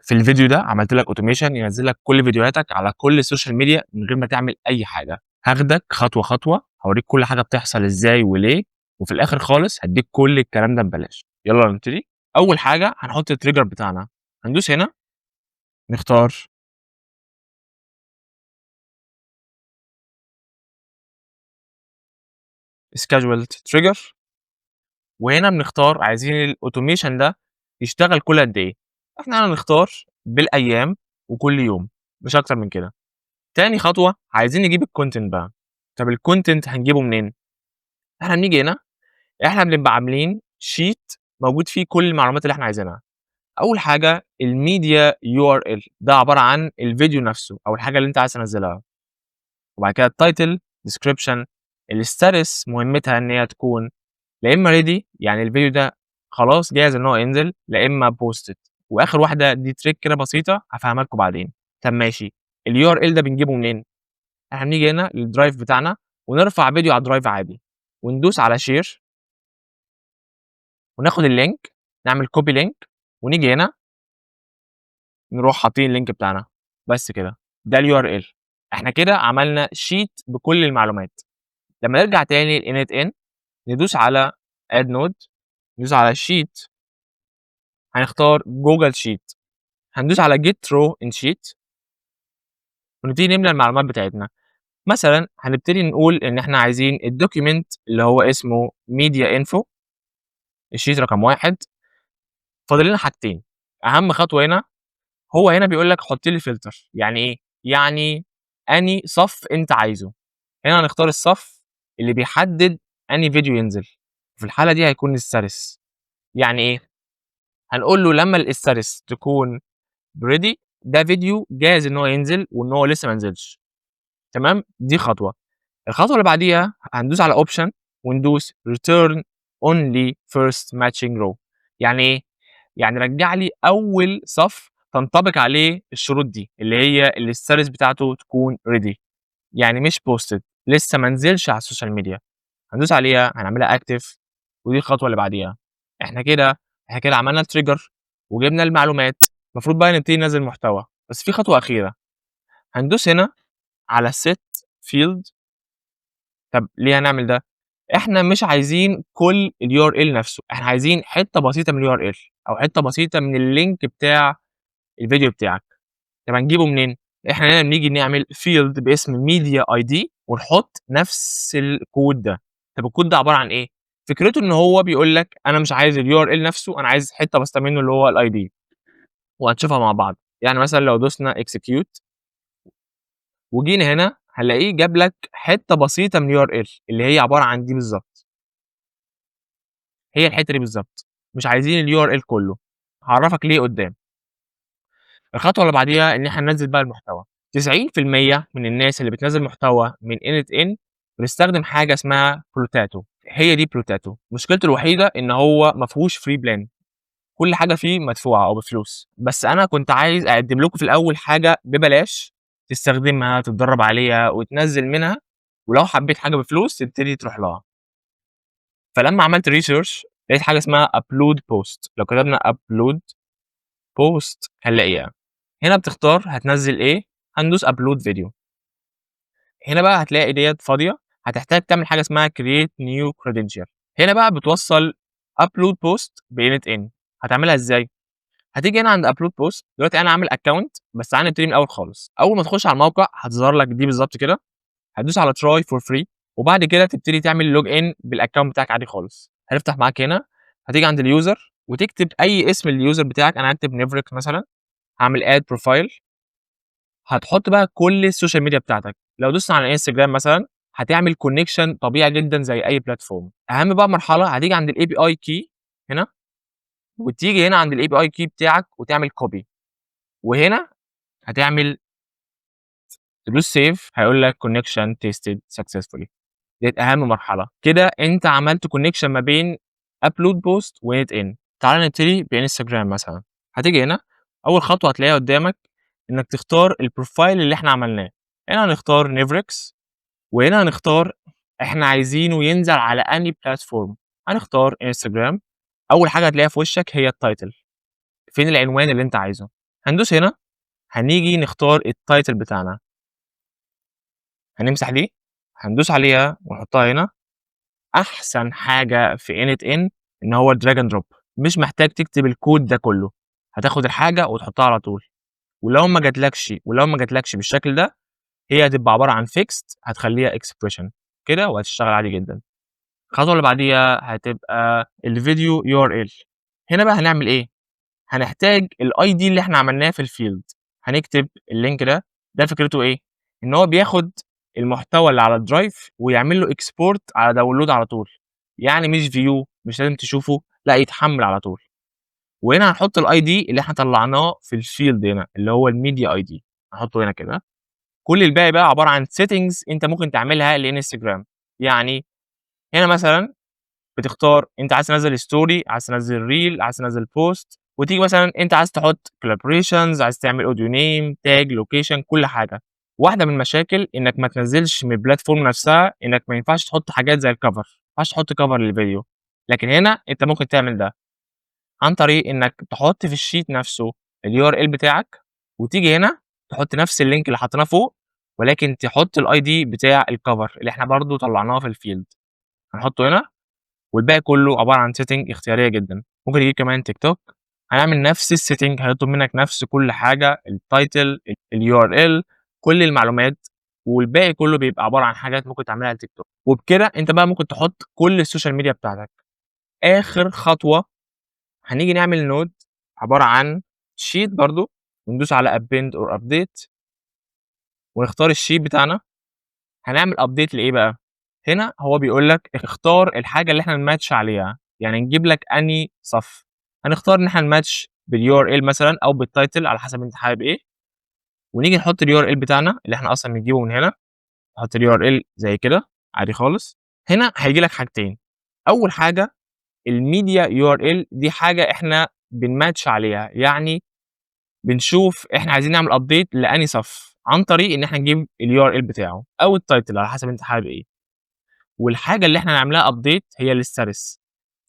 في الفيديو ده عملت لك automation ينزل لك كل فيديوهاتك على كل ال social media من غير ما تعمل أي حاجة. هاخدك خطوة خطوة، هاوريك كل حاجة بتحصل إزاي وليه، وفي الآخر خالص هادّيك كل الكلام ده ببلاش. يالّا نبتدي. أول حاجة هنحط الtrigger بتاعنا، هندوس هنا نختار scheduled trigger، وهنا بنختار عايزين الautomation ده يشتغل كل قد إيه. إحنا هنختار بالأيام وكل يوم، مش أكتر من كده. تاني خطوة عايزين نجيب الcontent بقى. طب الcontent هنجيبه منين؟ إحنا بنيجي هنا، إحنا بنبقى عاملين sheet موجود فيه كل المعلومات اللي إحنا عايزينها. أول حاجة الmedia URL، ده عبارة عن الفيديو نفسه أو الحاجة اللي أنت عايز تنزلها. وبعد كده الtitle، description، الstatus مهمتها إن هي تكون لا إما ready، يعني الفيديو ده خلاص جاهز إن هو ينزل، لا إما posted. وآخر واحدة دي trick كده بسيطة هافهمها لكم بعدين. طب ماشي، الURL ده بنجيبه منين؟ إحنا بنيجي هنا للdrive بتاعنا ونرفع فيديو على الdrive عادي، وندوس على share وناخد الlink، نعمل copy link، ونيجي هنا نروح حاطين الlink بتاعنا، بس كده، ده الURL. إحنا كده عملنا sheet بكل المعلومات. لمّا نرجع تاني لn8n ندوس على add node، ندوس على sheet، هنختار Google sheet، هندوس على get row in sheet، ونبتدي نملى المعلومات بتاعتنا. مثلًا هنبتدي نقول إن إحنا عايزين الdocument اللي هو اسمه media info، الsheet رقم 1. فاضل لنا حاجتين، أهم خطوة هنا، هو هنا بيقول لك حُط لي filter. يعني إيه؟ يعني أنهي صف أنت عايزه. هنا هنختار الصف اللي بيحدد أنهي فيديو ينزل، في الحالة دي هيكون الstatus. يعني إيه؟ هنقول له لمّا الstatus تكون ready، ده فيديو جاهز إن هو ينزل وإن هو لسه ما نزلش. تمام؟ دي خطوة. الخطوة اللي بعديها هندوس على option وندوس return only first matching row. يعني إيه؟ يعني رجّع لي أول صف تنطبق عليه الشروط دي، اللي هي الstatus بتاعته تكون ready، يعني مش posted، لسه ما نزلش على ال social media. هندوس عليها، هنعملها active، ودي الخطوة اللي بعديها. إحنا كده عملنا الtrigger وجبنا المعلومات، المفروض بقى نبتدي ننزّل محتوى، بس في خطوة أخيرة. هندوس هنا على set field. طب ليه هنعمل ده؟ إحنا مش عايزين كل الURL نفسه، إحنا عايزين حتّة بسيطة من الURL أو حتّة بسيطة من الlink بتاع الفيديو بتاعك. طب هنجيبه منين؟ إحنا هنا بنيجي نعمل field باسم media ID ونحط نفس الكود ده. طب الكود ده عبارة عن إيه؟ فكرته إن هو بيقول لك أنا مش عايز الURL نفسه، أنا عايز حتّة بسيطة منه اللي هو الID، وهنشوفها مع بعض. يعني مثلًا لو دوسنا execute وجينا هنا هنلاقيه جاب لك حتّة بسيطة من الURL اللي هي عبارة عن دي بالضبط. هي الحتّة دي بالضبط، مش عايزين الURL كله، هاعرّفك ليه قدّام. الخطوة اللي بعديها إن إحنا ننزّل بقى المحتوى. 90% من الناس اللي بتنزّل محتوى من n8n بنستخدم حاجة اسمها Blotato. هي دي Blotato، مشكلته الوحيدة إن هو ما فيهوش free plan، كل حاجة فيه مدفوعة أو بفلوس، بس أنا كنت عايز أقدّم لكم في الأول حاجة ببلاش تستخدمها، تتدرّب عليها وتنزّل منها، ولو حبيت حاجة بفلوس تبتدي تروح لها. فلمّا عملت research لقيت حاجة اسمها upload post. لو كتبنا upload post هنلاقيها. هنا بتختار هتنزّل إيه، هندوس upload video. هنا بقى هتلاقي ديّة فاضية، هتحتاج تعمل حاجة اسمها create new credential. هنا بقى بتوصّل upload post بn8n. هتعملها إزاي؟ هتيجي هنا عند upload post. دلوقتي أنا عامل account، بس تعالَ نبتدي من الأول خالص. أول ما تخش على الموقع هتظهر لك دي بالضبط كده، هتدوس على try for free، وبعد كده تبتدي تعمل log in بالaccount بتاعك عادي خالص. هيفتح معاك هنا، هتيجي عند الuser وتكتب أي اسم للuser بتاعك، أنا هاكتب نيفريك مثلًا، هاعمل add profile. هتحط بقى كل ال social media بتاعتك، لو دوسنا على Instagram مثلًا هتعمل connection طبيعي جدًا زي أي platform. أهم بقى مرحلة، هتيجي عند الAPI key هنا، وتيجي هنا عند الAPI key بتاعك وتعمل copy، وهنا هتعمل تدوس save، هيقول لك connection tested successfully. ديّة أهم مرحلة، كده أنت عملت connection ما بين upload post وn8n. تعالَ نبتدي بInstagram مثلًا، هتيجي هنا، أول خطوة هتلاقيها قدامك إنك تختار الprofile اللي إحنا عملناه، هنا هنختار Nevrix، وهنا هنختار إحنا عايزينه ينزل على أنهي platform، هنختار Instagram. أول حاجة هتلاقيها في وشك هي الtitle، فين العنوان اللي أنت عايزه. هندوس هنا، هنيجي نختار الtitle بتاعنا. هنمسح دي، هندوس عليها ونحطها هنا. أحسن حاجة في n8n إن هو drag and drop، مش محتاج تكتب الكود ده كله، هتاخد الحاجة وتحطها على طول. ولو ما جاتلكش بالشكل ده، هي هتبقى عبارة عن fixed، هتخلّيها expression كده وهتشتغل عادي جدًا. الخطوة اللي بعديها هتبقى الفيديو URL. هنا بقى هنعمل إيه؟ هنحتاج الID اللي إحنا عملناه في الfield، هنكتب الlink ده. ده فكرته إيه؟ إن هو بياخد المحتوى اللي على الdrive ويعمل له export على download على طول، يعني مش view، مش لازم تشوفه، لأ، يتحمّل على طول. وهنا هنحط الID اللي إحنا طلعناه في الfield هنا، اللي هو الmedia ID، هنحطه هنا كده. كل الباقي بقى عبارة عن settings أنت ممكن تعملها لإنستجرام، يعني هنا مثلًا بتختار أنت عايز تنزّل story، عايز تنزّل reel، عايز تنزّل post، وتيجي مثلًا أنت عايز تحط collaborations، عايز تعمل audio name، tag، location، كل حاجة. واحدة من المشاكل إنك ما تنزّلش من الplatform نفسها إنك ما ينفعش تحط حاجات زي الcover، ما ينفعش تحط cover للفيديو، لكن هنا أنت ممكن تعمل ده عن طريق إنك تحط في الsheet نفسه الURL بتاعك، وتيجي هنا تحط نفس الlink اللي حطيناه فوق، ولكن تحط الID بتاع الcover اللي إحنا برضه طلعناه في الfield، هنحطه هنا. والباقي كله عبارة عن setting اختيارية جدًا. ممكن نجيب كمان تيك توك، هنعمل نفس الsetting، هيطلب منك نفس كل حاجة، الtitle، الURL، كل المعلومات، والباقي كله بيبقى عبارة عن حاجات ممكن تعملها لتيك توك. وبكده أنت بقى ممكن تحط كل ال social media بتاعتك. آخر خطوة هنيجي نعمل node عبارة عن sheet برضه، وندوس على append or update ونختار الsheet بتاعنا. هنعمل update لإيه بقى؟ هنا هو بيقول لك اختار الحاجة اللي إحنا نmatch عليها، يعني نجيب لك أنهي صف. هنختار إن إحنا نmatch بالURL مثلًا أو بالtitle على حسب أنت حابب إيه، ونيجي نحط الURL بتاعنا اللي إحنا أصلًا بنجيبه من هنا، نحط الURL زي كده عادي خالص. هنا هييجي لك حاجتين، أول حاجة الmedia URL، دي حاجة إحنا بنmatch عليها، يعني بنشوف إحنا عايزين نعمل update لأنهي صف عن طريق إن إحنا نجيب الURL بتاعه أو الtitle على حسب أنت حابب إيه. والحاجة اللي إحنا هنعملها update هي الstatus.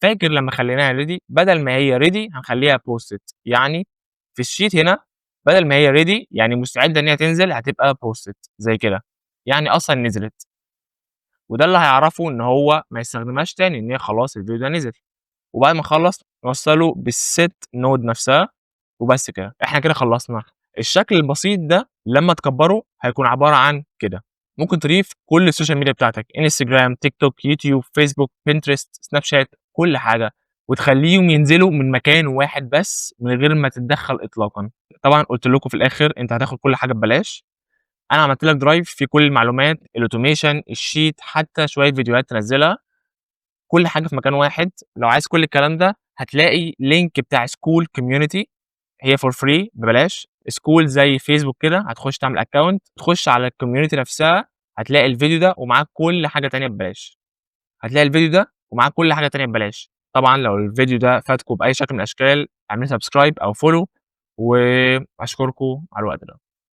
فاكر لمّا خليناها ready؟ بدل ما هي ready هنخليها posted، يعني في الsheet هنا بدل ما هي ready، يعني مستعدة إن هي تنزل، هتبقى posted زي كده، يعني أصلًا نزلت. وده اللي هيعرفه إن هو ما يستخدمهاش تاني، إن هي خلاص الفيديو ده نزل. وبعد ما نخلّص نوصّله بالset node نفسها، وبس كده، إحنا كده خلّصنا. الشكل البسيط ده لمّا تكبّره هيكون عبارة عن كده. ممكن تضيف كل ال social media بتاعتك: إنستجرام، تيك توك، يوتيوب، فيسبوك، بنترست، سناب شات، كل حاجة، وتخلّيهم ينزلوا من مكان واحد بس من غير ما تتدخّل إطلاقًا. طبعًا قُلت لكم في الآخر أنت هتاخد كل حاجة ببلاش. أنا عملت لك drive فيه كل المعلومات، الautomation، الsheet، حتى شوية فيديوهات تنزّلها، كل حاجة في مكان واحد. لو عايز كل الكلام ده هتلاقي link بتاع Skool community، هي for free، ببلاش. Skool زي فيسبوك كده، هتخش تعمل account، تخش على الcommunity نفسها، هتلاقي الفيديو ده ومعاه كل حاجة تانية ببلاش. هتلاقي الفيديو ده ومعاه كل حاجة تانية ببلاش. طبعًا لو الفيديو ده فادكم بأي شكل من الأشكال، اعملوا subscribe أو follow، وأشكركم على الوقت ده.